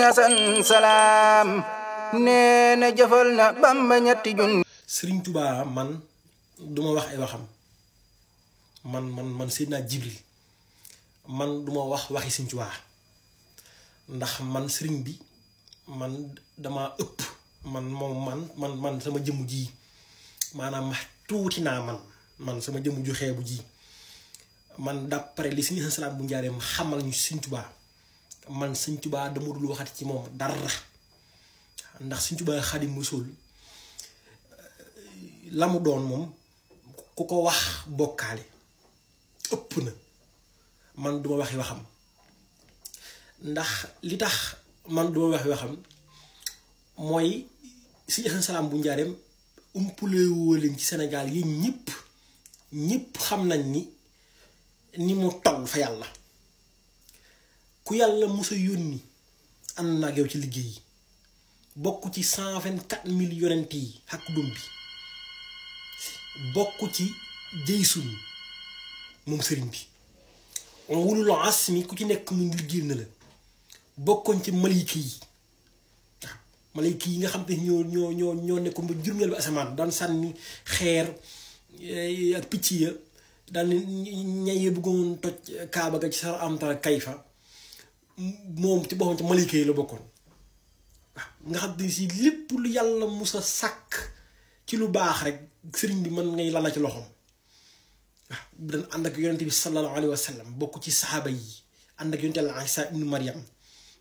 Asan Salaam nee na jëfal na Bamba ñetti junni. Sëriñ Tuubaa man duma wax ay waxam man Seydina Jibril man duma wax waxi Sëriñ Tuubaa ndax man sëriñ bi man dama ëpp man sama jëmm ji maanaam tuuti naa man sama jëmm ju xeebu ji man d'après li Sëriñ Salaam bu njaareem xamal ñu Sëriñ Tuubaa man Sëriñ Tuubaa dama dul waxati ci moom dara ndax Sëriñ Tuubaa Xaadimu Rasuul la mu doon moom ku ko wax bokkaale ëpp na man duma waxi waxam ndax li tax man duma waxi waxam mooy Sëriñ Salaam bu njaareem umpule woo leen ci Sénégal yi ñëpp xam nañ ni mu toll fa yàlla ku yàlla musa yónni ànd na ak yow ci liggéey yi bokk ci 124 000 yonent yi ak dum bi bokk ci jëysun moom sëriñ bi wulul asmi ku ci nekk mu liggéey na la bokkoon ci malayka yi waaw malayka yi nga xam te ñoo nekkoon ba juróomeel ba asamaan daan sànni xeer ak picc ya daan ñaye bëggoon toj kaaba ga ci sa amtara kayfa moom ci boppam ci malayka yi la bokkoon waaw nga xam te si lépp lu yàlla musa sàkk ci lu baax rek sëriñ bi mën ngay lala ci loxoom waaw dana ànd ak yonente bi sallallahu alayhi wa sallam bokk ci saxaaba yi ànd ak yonente yàlla Isa ibnu Maryam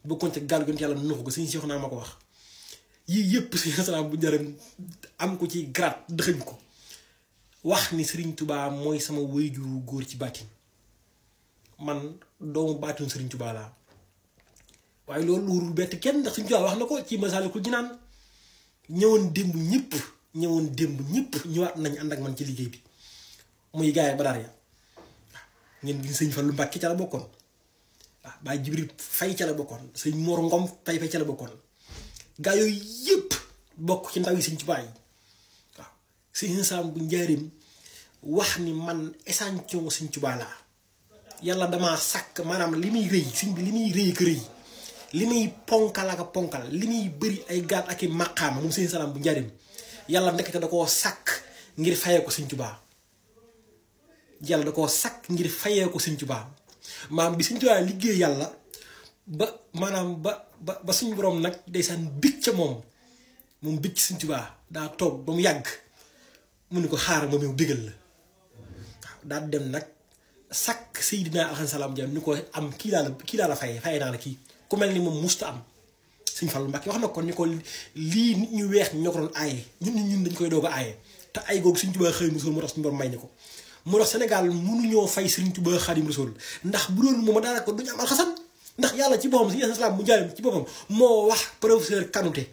bokkoon ci gaal yonente yàlla Nuux ko sëñ Seex naa ma ko wax yii yëpp Sëriñ Salaam bu njaareem am ko ci grat dëxëñ ko wax ni Sëriñ Tuubaa mooy sama waajuru góor ci baatin man doomu baatin Sëriñ Tuubaa laa waaye loolu luurul bett kenn ndax Sëriñ Tuubaa wax na ko ci Masaalikul Jinaan ñëwoon démb ñëpp ñëwaat nañ ànd ak man ci liggéey bi muy gaay Badaar ya waaw ngeen gis sëñ Fallu Mbàkke ca la bokkoon waaw Baay Jibril Fay ca la bokkoon sëñ Mor Ngom Fay ca la bokkoon gaa yooyu yëpp bokk ci ndaw yi Sëriñ Tuubaa yi waaw Sëriñ Salaam bu njaareem wax ni man échantillon Sëriñ Tuubaa laa yàlla damaa sàkk maanaam li muy rëy sëñ bi li muy rëy ko rëy li muy ponkal ak ponkal li muy bëri ay gaat ak i maqaama moom Sëriñ Salaam bu njaareem yàlla ndekete da koo sàkk ngir fayee ko Sëriñ Tuubaa yàlla da koo sàkk ngir fayee ko Sëriñ Tuubaa maanaam bi Sëriñ Tuubaa liggéey yàlla ba suñu borom nag ndeysaan big ca moom big ci Sëriñ Tuubaa daa toog ba mu yàgg mu ni ko xaaral ma ñëw bégal la waaw daa dem nag sàkk Seydina Alxasan Salaam jam ni ko am kii laa la fayee naa la kii ku mel ni moom musta am Sëriñ Fallu Mbàkke wax na ko ni ko lii nit ñu weex ñoo ko doon aaye ñun dañ koy doog a aaye te ay googu Sëriñ Tuubaa Xaadimu Rasuul moo tax suñu borom may ni ko moo tax Sénégal mënuñoo fay Sëriñ Tuubaa Xaadimu Rasuul ndax bu doon moom daanaka duñu am alxasan ndax yàlla ci boppam Sëriñ Salaam bu njaareem ci boppam moo wax professeur Kanouté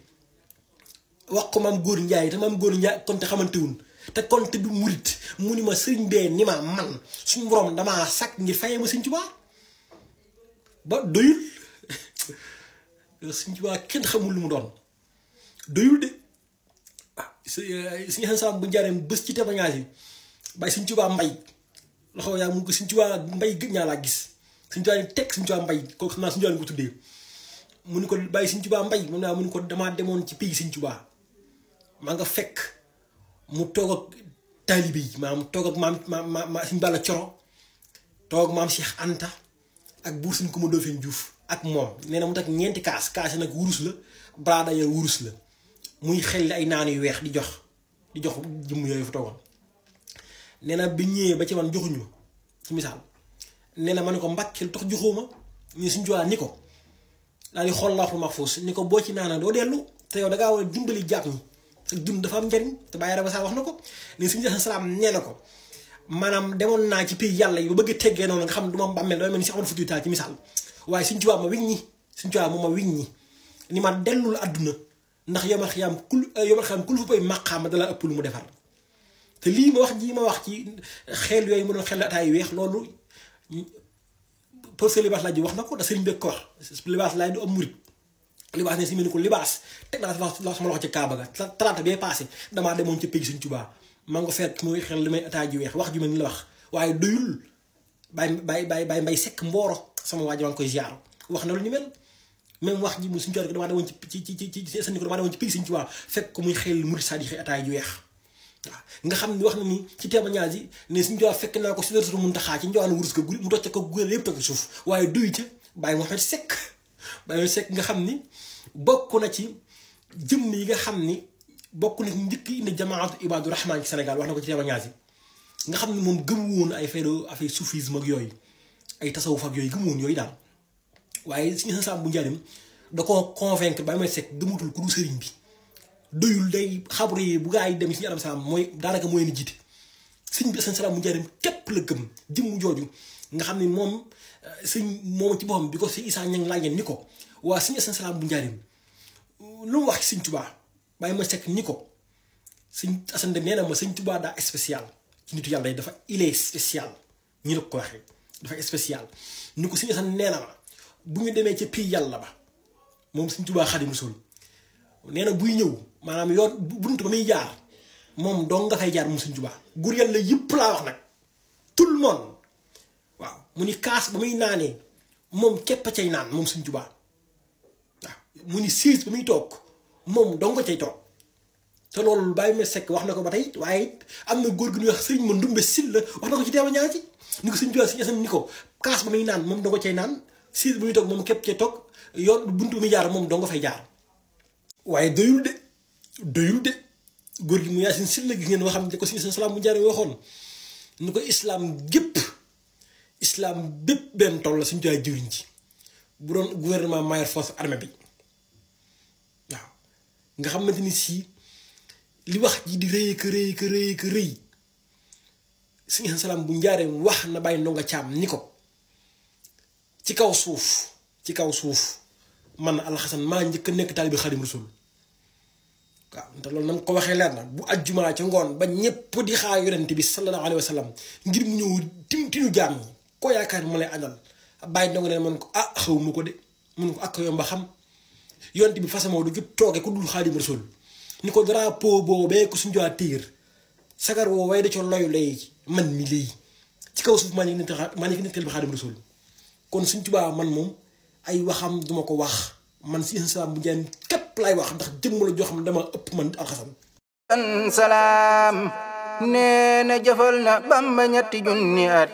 wax ko maam Góor Njaay te maam Góor Njaay konte xamantewul te konte du murit mu ni ma sëriñ bee ni ma man suñu borom damaa sàkk ngir fayee ma Sëriñ Tuubaa ba doyul Sëriñ Tuubaa kenn xamul lu mu doon doyul de ah Sëriñ Salaam bu njaareem bés ci témoignage yi bàyyi Sëriñ Tuubaa mbay loxo yaa mun ko Sëriñ Tuubaa mbay gëj naa laa gis Sëriñ Tuubaa ni teg Sëriñ Tuubaa mbay kooku xam naa Sëriñ Tuubaa ko tuddee mu ni ko bàyyi Sëriñ Tuubaa mbay moom naa mu ni ko damaa demoon ci pays Sëriñ Tuubaa maa nga fekk mu toog ak taalibe yi maam toog ak maam Sëriñ Balla Coro toog ak maam Cheikh Anta ak buur Sëriñ Kumba Ndoofeen Juuf ak moom nee na mu teg ñeenti kaas yi nag wurus la braada ya wurus la muy xel ay naan yu weex di jox jëmm yooyu fa toogoon nee na bi ñëwee ba ci man joxuñu ma ci misaal nee na ma ne ko Mbàkke lu tax joxoo ma ñu Sëriñ Tuubaa ni ko daal di xool Lawhul Mahfuus ni ko boo ci naana doo dellu te yow da ngaa war a dimbali jàpp ñi te dund dafa am njariñ te Baay Raba Saa wax na ko ne Sëriñ Salaam nee na ko maanaam demoon naa ci pays yàlla yi ba bëgg teggee noonu nga xam ne du ma bàmmeel doo mel ni si amoon futuy taal ci misaal waaye Sëriñ Tuubaa ma wiñ ñi Sëriñ Tuubaa moom ma wiñ ñi ni ma dellul àdduna ndax yomal xiyaam kul fu pay maqaama dala ëpp lu mu defar te lii ma wax ci xel yooyu mu doon xel ataay yu weex loolu professeur Libaas Laay ji wax na ko da sëriñ bi ko wax Libaas Laay du am murit libaas ne si mel ni ko libaas teg naa sama loxo ci Kaaba ga talaata bee passé damaa demoon ci pays Sëriñ Tuubaa maa nga fekk muy xel li may ataay ji weex wax ju mel ni la wax waaye doyul bay mbay sekk mbooro sama waa ji maa ngi koy ziar wax na lu ñu mel même wax ji mu suñu coor damaa demoon ci seen ko damaa demoon ci pays Sëñ Tuubaa fekk ko muy xel murid sadi xëy ataay ju weex waaw nga xam ne wax na ni ci témoignage yi ne Sëñ Tuubaa fekk naa ko si Sidratul Muntaxaa ci njowaan wurus ko mu tocc ko guyal yëpp toog suuf waaye duy ca Baye Mohamed Seck nga xam ni bokk na ci jëmm yi nga xam ni bokk na ci njëkk indi jamaatu Ibadu Rahman ci Sénégal wax na ko ci témoignage yi nga xam ne moom gëm woon ay affaire soufisme ak yooyu ay tasawuf ak yooyu gëm woon yooyu daal waaye Sëñ Assane Samb bu Njaaréem da koo convaincre Baye Mohamed Seck gëmatul ku du sëriñ bi doyul day xabre yi bu gaa yi dem Sëñ Assane Samb mooy daanaka mooy ni jiite sëñ bi Assane Samb bu Njaaréem képp la gëm jëmm jooju nga xam ne moom moom ci boppam bi ko si Issa Niang laajee ni ko waa Sëñ Assane Samb bu Njaaréem lu mu wax ci Sëñ Tuubaa Baye Mohamed Seck ni ko Sëñ Assane de nee na ma Sëñ Tuubaa daa spécial ci nitu yàlla yi dafa il est spécial ñi la ko waxee dafa spécial ni ko Sëñ Assane nee na ma bu ñu demee ca pii yàlla ba moom Sëñ Tuubaa Xaadimu Rasuul nee na buy ñëw maanaam yoon buntu ba muy jaar moom dong nga fay jaar moom Sëñ Tuubaa góor yàlla yëpp laa wax nag tout le monde waaw mu ni kaas ba muy naanee moom képp a cay naan moom Sëñ Tuubaa waaw mu ni siis ba muy toog moom dong nga cay toog te loolu Baye Mohamed Seck wax na ko ba tey waaye am na góor gi ñuy wax sëriñ ma Ndumbe Sil la wax na ko ci témoignage ci ni ko Sëñ Tuubaa Sëñ Assane ni ko kaas ba muy naan moom dong nga cay naan siis ba muy toog moom képp cay toog yoon buntu ba muy jaar moom dong nga fay jaar waaye doyul de góor gi mu Yaasin Sil la gis ngeen wax xam ne ko Sëñ Assane Samb bu Njaaréem waxoon ni ko islam bépp benn toll la Sëñ Tuubaa jëriñ ci bu doon gouvernement mayor force armée bi waaw nga xamante ni si li wax ji di rëy ka rëy Sëñ Assane Samb bu Njaaréem wax na Baye Ndonga Caam ni ko ci kaw suuf man Alxasan maa njëkk a nekk taalibe Xaadimu Rasuul waaw te loolu na ko waxee leer na bu ajjumaa ca ngoon ba ñépp di xaar yonent bi sallallahu alayhi wa sallam ngir mu ñëw tinu jaam ñi koo yaakaar ma lay añal Baye Ndonga ne man ko xawma ko de mun ko ak yomba xam yonent bi façon du jub tooge ku dul Xaadimu Rasuul ni ko drapeau boobee ko suñu jox tiir sagar woo way da co loyu lay man mi lii ci kaw suuf maa ngi nekkal bi Xaadimu Rasuul kon Sëñ Tuubaa man moom ay waxam duma ko wax man Sëñ Assane Samb bu Njaaréem képp lay wax ndax jëmm la joo xam ne dama ëpp man Alxasan salaam nee na jëfal na Bamba ñetti junni at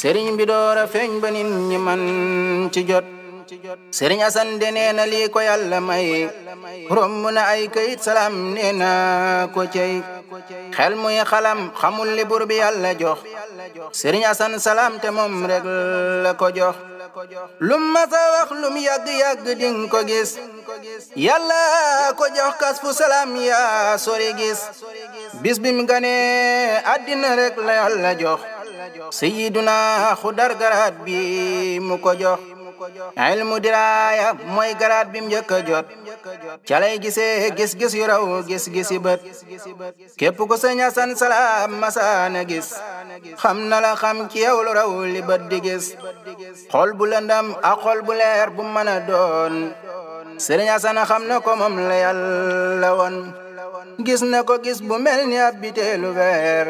sëriñ bi door a feeñ ba nit ñi man ci jot sëriñ Assane de nee na lii ko yàlla may romb na ay kayit salaam nee na ko cey xel muy xalam xamul li bur bi yàlla jox sëriñ Assane salaam te moom rek la ko jox lum masa wax lum yàgg-yàgg ding ko gis yàlla ko jox kas fu salaam yaa sori gis bis bim gane àddina rek la yàlla jox sayyiduna xudar garaat bi mu ko jox ilmu diraaya mooy garaat bim njëkk a jot ca lay gisee gis-gis yu raw gis-gisi bët képp ku Sëñ Assane Samb masaana gis xam na la xam ci yow lu raw li bët di gis xol bu lëndam ak xol bu leer bu mën a doon Sëriñ Assane xam na ko moom la yàlla woon gis na ko gis bu mel ni ab biteelu weer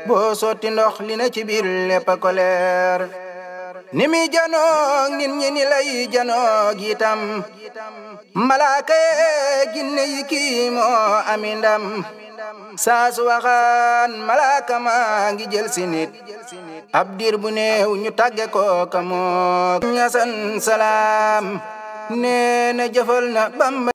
boo sotti ndox li na ci biir lépp a ko leer ni mi janoog nit ñi ni lay janoog itam malaaka yee ginne yi kii moo ami ndam saa su waxaan malaaka maa ngi jël si nit ab diir bu néew ñu tàgge ko ka moo Sëñ Assane Samb nee na jëfal na Bamba